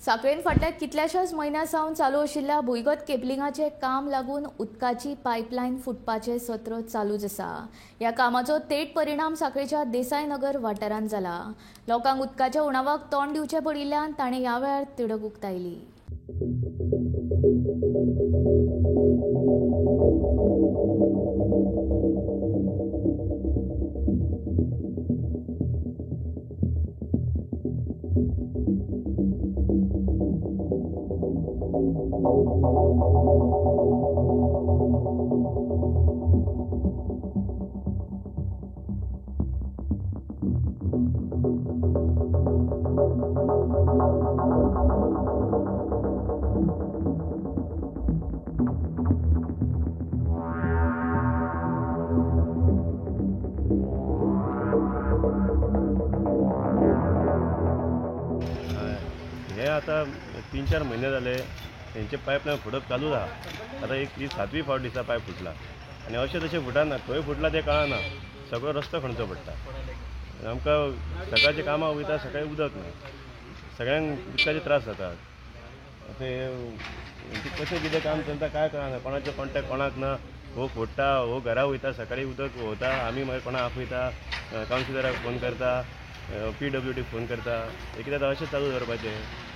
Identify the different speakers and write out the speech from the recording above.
Speaker 1: सांखळेन फाटल्या कितल्याशाच म्हयन्यां सावन चालू आशिल्ल्या भुंयगत केबलिंगाचें काम लागून उदकाची पायपलायन फुटपाचें सत्र चालूच आसा. ह्या कामाचो थेट परिणाम सांखळेच्या देसाय नगर वाठारांत जाला. लोकांक उदकाच्या उणावाक तोंड दिवचें पडिल्ल्यान ताणें ह्या वेळार तिडक उक्तायली.
Speaker 2: हे आता 3-4 म्हयने जाले हेंचे पायपलायन फुटप चालू आहा. आतां एक ही 7वी फावट दिसा पायप फुटला आनी अशें तशें फुटना, खंय फुटला तें कळना, सगळो रस्तो खणचो पडटा. आमकां सकाळच्या कामाक वयता, सकाळीं उदक ना, सगळ्यांक उदकाचे त्रास जातात. आतां हें कशें कितें काम चलता काय कळना, कोणाचो कॉन्टेक्ट कोणाक ना. हो फोडटा, हो घरा वयता, सकाळीं उदक वता, आमी मागीर कोणाक आपयता, कावन्सिलराक फोन करता, PWD phone करता. हे कितें आतां अशें चालू दवरपाचें.